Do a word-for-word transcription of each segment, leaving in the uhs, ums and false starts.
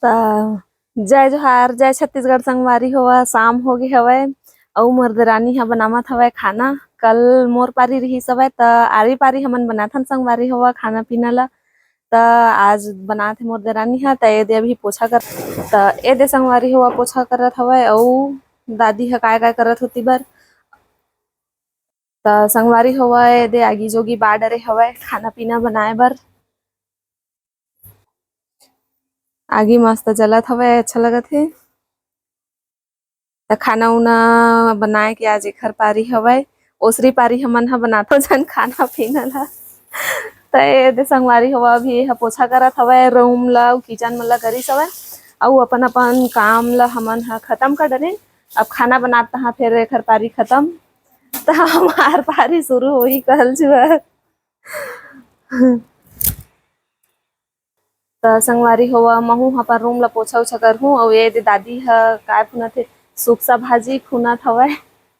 त जय जोहार, जय छत्तीसगढ़ संगवारी हो। शाम हो गे हवय, अउ मोर देरानी ह बनावत हवय खाना। कल मोर पारी रिहिस हवय, त आरी पारी हमन बनाथन संगवारी हो खाना पीना ला। त आज बनात हे मोर देरानी ह, त ए दे अभी पोछा कर, त ए दे संगवारी हो पोछा करत हवय, अउ दादी ह काय काय करत होती बर। त संगवारी हो ए दे आगी जोगी बा डरे हवय खाना पीना बनाए बर। आगी मस्त जलत हवय, अच्छा लगत हे। त खाना उना बनाए के आज एखर पारी हवय। ओसरी पारी हमन ह बनाथो झन खाना पीना ला। त ए दे संगवारी हो अभी ह पोछा करत हवय, रूम ला अउ किचन मन ला करिस हवय, अउ अपन अपन काम ला हमन ह खतम कर डरेन। अब खाना बनात तहाँ फेर एखर पारी खतम, त हमार पारी शुरू होही कल जुहर। त संगवारी हो, महू ह अपन रूम ला पोछा उछा करहूँ। अउ ए दे दादी ह काय फुनत हे, सुकसा भाजी फुनत हवय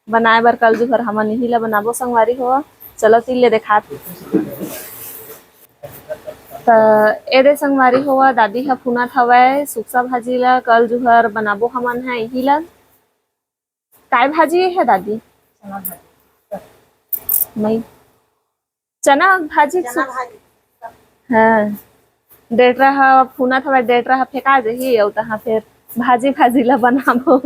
बनाए बर। कल जुहर हमन इही ला बनाबो संगवारी हो। चलो तिल ले देखात। त ए दे संगवारी हो, दादी ह फुनत हवय सुकसा भाजी ला। कल जुहर बनाबो हमन ह इही ला। काय भाजी हे दादी? मई चना भाजी। हाँ, डेटरा ह फूनत हवय, डेटरा ह फेंका जही, अउ तहाँ फेर भाजी, भाजी ला बनाबो।